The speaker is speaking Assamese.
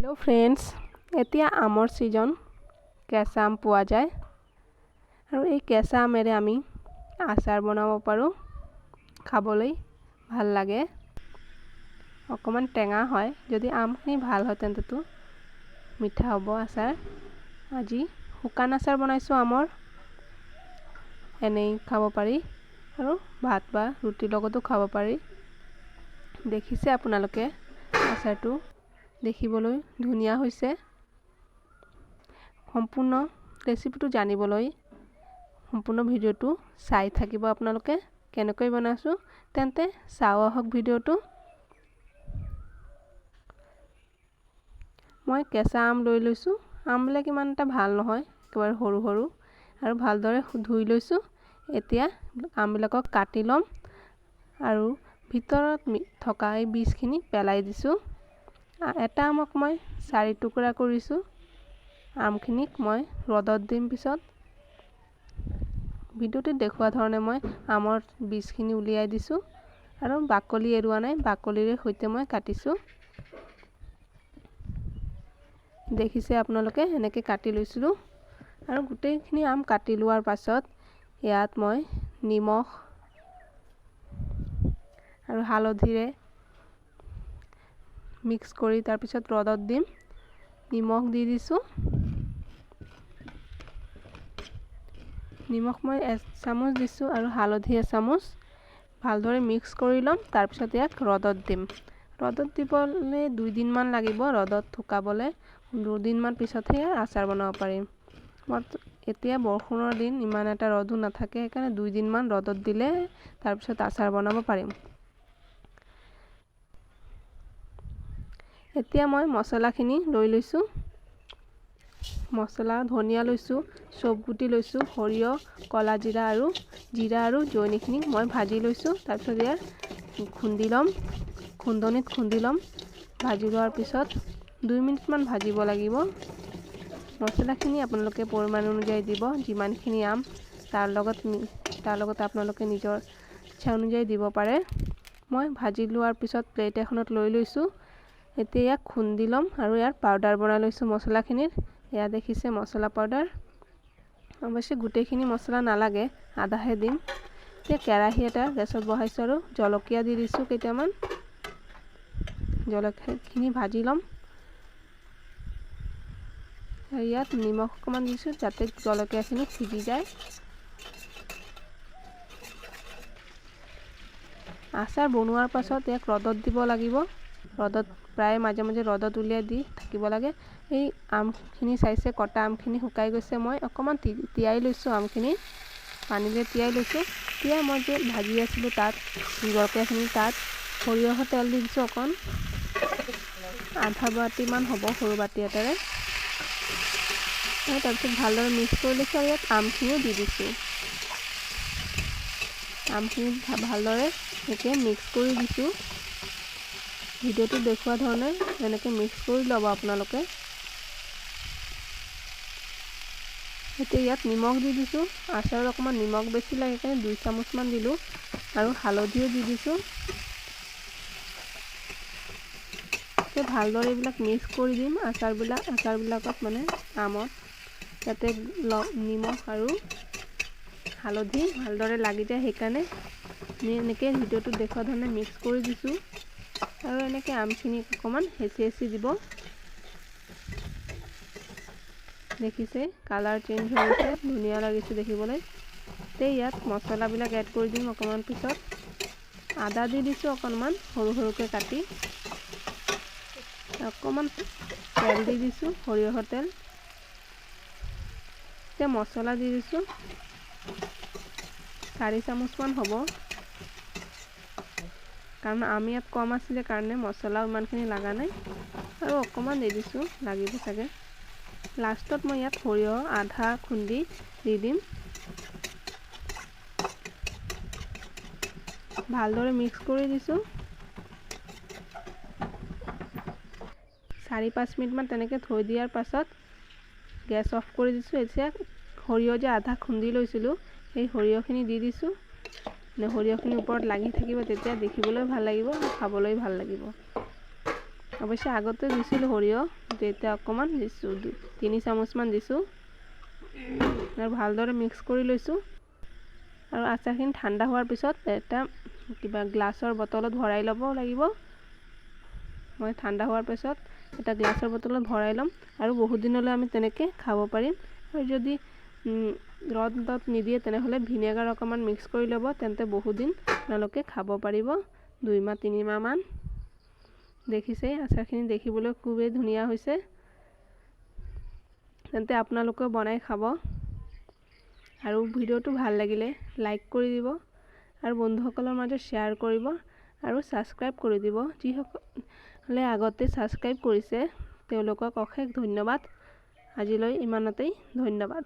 হেল্ল' ফ্ৰেণ্ডছ, এতিয়া আমৰ ছিজন, কেঁচা আম পোৱা যায় আৰু এই কেঁচা আমেৰে আমি আচাৰ বনাব পাৰোঁ। খাবলৈ ভাল লাগে, অকণমান টেঙা হয়। যদি আমখিনি ভাল হয় তেন্তেতো মিঠা হ'ব আচাৰ। আজি শুকান আচাৰ বনাইছোঁ আমৰ, এনেই খাব পাৰি আৰু ভাত বা ৰুটিৰ লগতো খাব পাৰি। দেখিছে আপোনালোকে আচাৰটো দেখিবলৈ ধুনীয়া হৈছে। সম্পূৰ্ণ ৰেচিপিটো জানিবলৈ সম্পূৰ্ণ ভিডিঅ'টো চাই থাকিব আপোনালোকে, কেনেকৈ বনাইছোঁ। তেন্তে চাওঁ আহক ভিডিঅ'টো। মই কেঁচা আম লৈ লৈছোঁ। আমবিলাক ইমান এটা ভাল নহয়, একেবাৰে সৰু সৰু, আৰু ভালদৰে ধুই লৈছোঁ। এতিয়া আমবিলাকক কাটি ল'ম আৰু ভিতৰত থকা এই বীজখিনি পেলাই দিছোঁ। এটা আমক মই 4 টুকুৰা কৰিছোঁ। আমখিনিক মই ৰ'দত দিম পিছত। ভিডিঅ'টোত দেখুওৱা ধৰণে মই আমৰ বীজখিনি উলিয়াই দিছোঁ আৰু বাকলি এৰোৱা নাই, বাকলিৰে সৈতে মই কাটিছোঁ। দেখিছে আপোনালোকে, এনেকৈ কাটি লৈছিলোঁ। আৰু গোটেইখিনি আম কাটি লোৱাৰ পাছত ইয়াত মই নিমখ আৰু হালধিৰে মিক্স কৰি তাৰপিছত ৰ'দত দিম। নিমখ দি দিছোঁ। নিমখ মই 1 চামুচ দিছোঁ আৰু হালধি 1 চামুচ। ভালদৰে মিক্স কৰি ল'ম। তাৰপিছত ইয়াক ৰ'দত দিম। ৰ'দত দিবলৈ 2 দিনমান লাগিব, ৰ'দত শুকাবলৈ 2 দিনমান পিছতহে ইয়াৰ আচাৰ বনাব পাৰিম। মই এতিয়া বৰষুণৰ দিন, ইমান এটা ৰ'দো নাথাকে, সেইকাৰণে 2 দিনমান ৰ'দত দিলে তাৰপিছত আচাৰ বনাব পাৰিম। এতিয়া মই মছলাখিনি লৈ লৈছোঁ। মছলা ধনিয়া লৈছোঁ, চফগুটি লৈছোঁ, সৰিয়হ, ক'লা জিৰা আৰু জিৰা আৰু জৈনিখিনি মই ভাজি লৈছোঁ। তাৰপিছত ইয়াৰ খুন্দি ল'ম, খুন্দনিত খুন্দি ল'ম। ভাজি লোৱাৰ পিছত 2 মিনিটমান ভাজিব লাগিব। মছলাখিনি আপোনালোকে পৰিমাণ অনুযায়ী দিব, যিমানখিনি আম তাৰ লগত আপোনালোকে নিজৰ ইচ্ছা অনুযায়ী দিব পাৰে। মই ভাজি লোৱাৰ পিছত প্লেট এখনত লৈ লৈছোঁ। এতিয়া ইয়াক খুন্দি ল'ম আৰু ইয়াৰ পাউডাৰ বনাই লৈছোঁ মছলাখিনিৰ। এয়া দেখিছে মছলা পাউডাৰ। অৱশ্যে গোটেইখিনি মছলা নালাগে, আধাহে দিম। এতিয়া কেৰাহী এটা গেছত বহাইছোঁ আৰু জলকীয়া দি দিছোঁ কেইটামান। জলকীয়াখিনি ভাজি ল'ম। ইয়াত নিমখ অকণমান দিছোঁ যাতে জলকীয়াখিনি সিজি যায়। আচাৰ বনোৱাৰ পাছত ইয়াক ৰ'দত দিব লাগিব। ৰ'দত প্ৰায় মাজে মাজে ৰ'দত উলিয়াই দি থাকিব লাগে। এই আমখিনি চাইছে, কটা আমখিনি শুকাই গৈছে। মই অকণমান তিয়াই লৈছোঁ, আমখিনি পানীৰে তিয়াই লৈছোঁ। তিয়াই মই যে ভাজি আছিলোঁ তাত জলকীয়াখিনি, তাত সৰিয়হৰ তেল দি দিছোঁ অকণ, আধা বাতিমান হ'ব সৰু বাতি এটাৰে। তাৰপিছত ভালদৰে মিক্স কৰি লৈছোঁ আৰু ইয়াত আমখিনিও দি দিছোঁ। আমখিনি ভালদৰে এনেকৈ মিক্স কৰি দিছোঁ। ভিডিঅ'টোত দেখুওৱা ধৰণে এনেকৈ মিক্স কৰি ল'ব আপোনালোকে। এতিয়া ইয়াত নিমখ দি দিছোঁ। আচাৰত অকণমান নিমখ বেছি লাগে, সেইকাৰণে 2 চামুচমান দিলোঁ আৰু হালধিও দি দিছোঁ। এতিয়া ভালদৰে এইবিলাক মিক্স কৰি দিম আচাৰবিলাকত, মানে আমত, যাতে নিমখ আৰু হালধি ভালদৰে লাগি যায়, সেইকাৰণে আমি এনেকৈ ভিডিঅ'টোত দেখুওৱা ধৰণে মিক্স কৰি দিছোঁ। আৰু এনেকৈ আমখিনি অকণমান হেঁচি হেঁচি দিব। দেখিছে কালাৰ চেঞ্জ হৈ গৈছে, ধুনীয়া লাগিছে দেখিবলৈ। এতিয়া ইয়াত মছলাবিলাক এড কৰি দিম অকণমান পিছত। আদা দি দিছোঁ অকণমান সৰু সৰুকৈ কাটি, অকণমান তেল দি দিছোঁ, সৰিয়হৰ তেল। এতিয়া মছলা দি দিছোঁ, 4 চামুচমান হ'ব, কাৰণ আম ইয়াত কম আছিলে কাৰণে মছলাও ইমানখিনি লগা নাই। আৰু অকণমান দি দিছোঁ, লাগিব চাগে। লাষ্টত মই ইয়াত সৰিয়হ আধা খুন্দি দি দিম। ভালদৰে মিক্স কৰি দিছোঁ। 4-5 মিনিটমান তেনেকৈ থৈ দিয়াৰ পাছত গেছ অফ কৰি দিছোঁ। এতিয়া সৰিয়হ যে আধা খুন্দি লৈছিলোঁ, সেই সৰিয়হখিনি দি দিছোঁ। সৰিয়হখিনি ওপৰত লাগি থাকিব, তেতিয়া দেখিবলৈ ভাল লাগিব, খাবলৈ ভাল লাগিব। অৱশ্যে আগতে দিছিলোঁ সৰিয়হ, এতিয়া অকণমান দিছোঁ, 3 চামুচমান দিছোঁ। আৰু ভালদৰে মিক্স কৰি লৈছোঁ। আৰু আচাৰখিনি ঠাণ্ডা হোৱাৰ পিছত এটা কিবা গ্লাছৰ বটলত ভৰাই ল'ব লাগিব। মই ঠাণ্ডা হোৱাৰ পিছত এটা গ্লাছৰ বটলত ভৰাই ল'ম আৰু বহুত দিনলৈ আমি তেনেকৈ খাব পাৰিম। আৰু যদি ৰ'দত নিদিয়ে, তেনেহ'লে ভিনেগাৰ অকণমান মিক্স কৰি ল'ব, তেন্তে বহুদিন আপোনালোকে খাব পাৰিব, 2 মাহ 3 মাহমান। দেখিছেই, আচাৰখিনি দেখিবলৈ খুবেই ধুনীয়া হৈছে। তেন্তে আপোনালোকেও বনাই খাব। আৰু ভিডিঅ'টো ভাল লাগিলে লাইক কৰি দিব আৰু বন্ধুসকলৰ মাজত শ্বেয়াৰ কৰিব আৰু ছাবস্ক্ৰাইব কৰি দিব। যিসকলে আগতে ছাবস্ক্ৰাইব কৰিছে, তেওঁলোকক অশেষ ধন্যবাদ। আজিলৈ ইমানতেই, ধন্যবাদ।